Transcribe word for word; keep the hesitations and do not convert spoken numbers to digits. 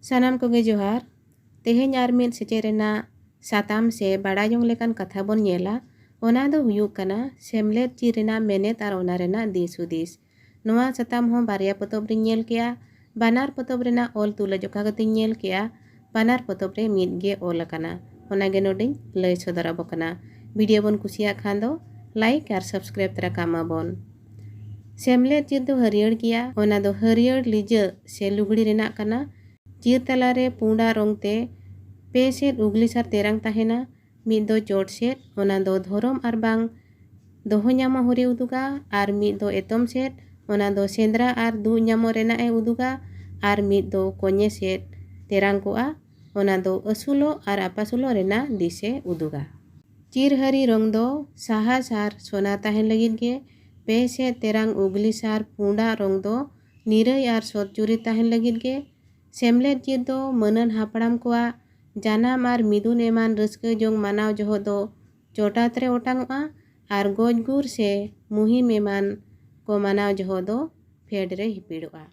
ᱥᱟᱱᱟᱢ ᱠᱚᱜᱮ ᱡᱚᱦᱟᱨ᱾ ᱛᱮᱦᱮᱧ ᱟᱨ ᱢᱤᱫ ᱥᱮᱪᱮᱫ ᱨᱮᱱᱟᱜ ᱥᱟᱛᱟᱢ ᱥᱮ ᱵᱟᱲᱟᱭ ᱡᱚᱝ ᱞᱮᱠᱟᱱ ᱠᱟᱛᱷᱟ ᱵᱚᱱ ᱧᱮᱞᱟ᱾ ᱚᱱᱟ ᱫᱚ ᱦᱩᱭᱩᱜ ᱠᱟᱱᱟ ᱥᱮᱢᱞᱮᱫ ᱪᱤᱨ ᱨᱮᱱᱟᱜ ᱢᱮᱱᱮᱛ ᱟᱨ ᱚᱱᱟ ᱨᱮᱱᱟᱜ ᱫᱤᱥ ᱦᱩᱫᱤᱥ᱾ ᱱᱚᱣᱟ ᱥᱟᱛᱟᱢ ᱦᱚᱸ ᱵᱟᱨᱭᱟ ᱯᱚᱛᱚᱵ ᱨᱤᱧ ᱧᱮᱞ ᱠᱮᱜᱼᱟ᱾ ᱵᱟᱱᱟᱨ ᱯᱚᱛᱚᱵ ᱨᱮᱱᱟᱜ ᱚᱞ ᱛᱩᱞᱟᱹᱡᱚᱠᱷᱟ ᱠᱟᱛᱮᱧ ᱧᱮᱞ ᱠᱮᱜᱼᱟ᱾ ᱵᱟᱱᱟᱨ ᱯᱚᱛᱚᱵ ᱨᱮ ᱢᱤᱫ ᱜᱮ ᱚᱞ ᱟᱠᱟᱱᱟ᱾ ᱚᱱᱟ ᱜᱮ ᱱᱚᱰᱮᱧ ᱞᱟᱹᱭ ᱥᱚᱫᱚᱨ ᱟᱵᱚ ᱠᱟᱱᱟ᱾ ᱵᱷᱤᱰᱤᱭᱳ ᱵᱚᱱ ᱠᱩᱥᱤᱭᱟᱜ ᱠᱷᱟᱱ ᱫᱚ ᱞᱟᱭᱤᱠ ᱟᱨ ᱥᱟᱵᱥᱠᱨᱟᱭᱤᱵ ᱛᱚᱨᱟ ᱠᱟᱜ ᱢᱟᱵᱚᱱ᱾ ᱥᱮᱢᱞᱮᱫ ᱪᱤᱨ ᱫᱚ ᱦᱟᱹᱨᱭᱟᱹᱲ ᱜᱮᱭᱟ᱾ ᱚᱱᱟ ᱫᱚ ᱦᱟᱹᱨᱭᱟᱹᱲ ᱞᱤᱡᱟᱹ ᱥᱮ ᱞᱩᱜᱽᱲᱤ ᱨᱮᱱᱟᱜ ᱠᱟᱱᱟ᱾ ᱪᱤᱨ ᱛᱟᱞᱟᱨᱮ ᱯᱩᱸᱰᱟᱜ ᱨᱚᱝ ᱛᱮ ᱯᱮ ᱥᱮᱫ ᱩᱜᱽᱞᱤᱥ ᱟᱨ ᱛᱮᱨᱟᱝ ᱛᱟᱦᱮᱱᱟ᱾ ᱢᱤᱫ ᱫᱚ ᱪᱚᱴ ᱥᱮᱫ, ᱚᱱᱟ ᱫᱚ ᱫᱷᱚᱨᱚᱢ ᱟᱨ ᱵᱟᱝ ᱫᱚᱦᱚ ᱧᱟᱢᱚᱜ ᱦᱚᱨᱮ ᱩᱫᱩᱜᱟ, ᱟᱨ ᱢᱤᱫ ᱫᱚ ᱮᱛᱚᱢ ᱥᱮᱫ, ᱚᱱᱟ ᱫᱚ ᱥᱮᱸᱫᱽᱨᱟ ᱟᱨ ᱫᱩᱜ ᱧᱟᱢᱚᱜ ᱨᱮᱱᱟᱜ ᱮ ᱩᱫᱩᱜᱟ, ᱟᱨ ᱢᱤᱫ ᱫᱚ ᱠᱚᱧᱮ ᱥᱮᱫ ᱛᱮᱨᱟᱝ ᱠᱚᱜᱼᱟ, ᱚᱱᱟ ᱫᱚ ᱟᱹᱥᱩᱞᱚᱜ ᱟᱨ ᱟᱯᱟᱥᱩᱞᱚᱜ ᱨᱮᱱᱟᱜ ᱫᱤᱥᱮ ᱩᱫᱩᱜᱟ᱾ ᱪᱤᱨᱦᱟᱹᱨᱤ ᱨᱚᱝ ᱫᱚ ᱥᱟᱦᱟᱥ ᱟᱨ ᱥᱚᱱᱟ ᱛᱟᱦᱮᱱ ᱞᱟᱹᱜᱤᱫ ᱜᱮ, ᱯᱮ ᱥᱮᱫ ᱛᱮᱨᱟᱝ ᱩᱜᱽᱞᱤᱥ ᱟᱨ ᱯᱩᱸᱰᱟᱜ ᱨᱚᱝ ᱫᱚ ᱱᱤᱨᱟᱹᱭ ᱟᱨ ᱥᱚᱛ ᱪᱩᱨᱤᱛ ᱛᱟᱦᱮᱱ ᱞᱟᱹᱜᱤᱫ ᱜᱮ᱾ ᱥᱮᱢᱞᱮᱫ ᱪᱤᱨ ᱫᱚ ᱢᱟᱹᱱᱟᱱ ᱦᱟᱯᱲᱟᱢ ᱠᱚᱣᱟᱜ ᱡᱟᱱᱟᱢ ᱟᱨ ᱢᱤᱫᱩᱱ ᱮᱢᱟᱱ ᱨᱟᱹᱥᱠᱟᱹ ᱡᱚᱝ ᱢᱟᱱᱟᱣ ᱡᱚᱦᱚᱜ ᱫᱚ ᱪᱚᱴᱟᱛ ᱨᱮ ᱚᱴᱟᱝᱚᱜᱼᱟ, ᱟᱨ ᱜᱚᱡ ᱜᱩᱨ ᱥᱮ ᱢᱩᱦᱤᱢ ᱮᱢᱟᱱ ᱠᱚ ᱢᱟᱱᱟᱣ ᱡᱚᱦᱚᱜ ᱫᱚ ᱯᱷᱮᱰ ᱨᱮ ᱦᱤᱯᱤᱲᱚᱜᱼᱟ᱾